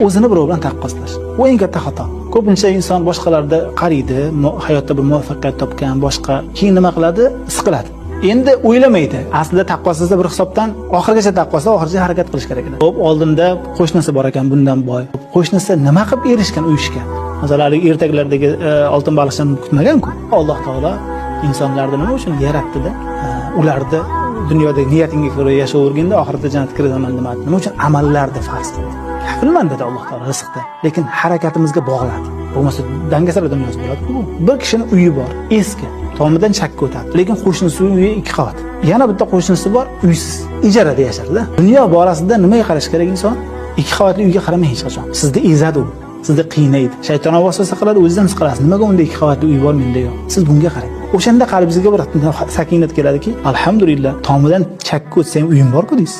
O'zini birov bilan taqqoslash. Bu eng katta xato. Ko'pincha inson boshqalarda qaraydi, hayotda bir muvaffaqiyat topgan, boshqa, keyin nima qiladi? Siqiladi. Endi o'ylamaydi. Aslida taqqoslasa bir hisobdan oxirigacha taqqosla, oxirigacha harakat qilish kerak edi. Xo'p, oldinda qo'shnisi bor ekan bundan boy. Qo'shnisi nima qilib erishgan u ishga? Masalan, haligi ertaklardagi oltin baliqchini kutmagan-ku. Alloh taolo insonlarni nima uchun yaratdi-da? Ularni dunyodagi niyatingga ko'ra yashayverganda oxiratda jannatga kiraman demadi. Nima uchun amallarni farz qildi? Kafilman dedi Alloh taolo rizqda, lekin harakatimizga bog'ladi. Bo'lmasa dangasalar dunyosi bo'ladi-ku bu. Bir kishini uyi bor, eski, tomidan chakka o'tadi, lekin qo'shnisi uyi 2 qavat. Yana bitta qo'shnisi bor, uysiz, ijarada yashardi. Dunyo borasida nimaga qarash kerak inson? 2 qavatli uyga qaramang hech qachon. Sizni ezadi u. Sizni qiynaydi. Shayton vasvasa qiladi, o'zidan siqilasiz. Nimaga unda 2 qavatli uy bor, menda yo'q? Siz bunga qarang. O'shanda qalbingizga bir sakinat keladiki, alhamdulillah, tomidan chakka o'tsa ham uyim bor-ku deysiz.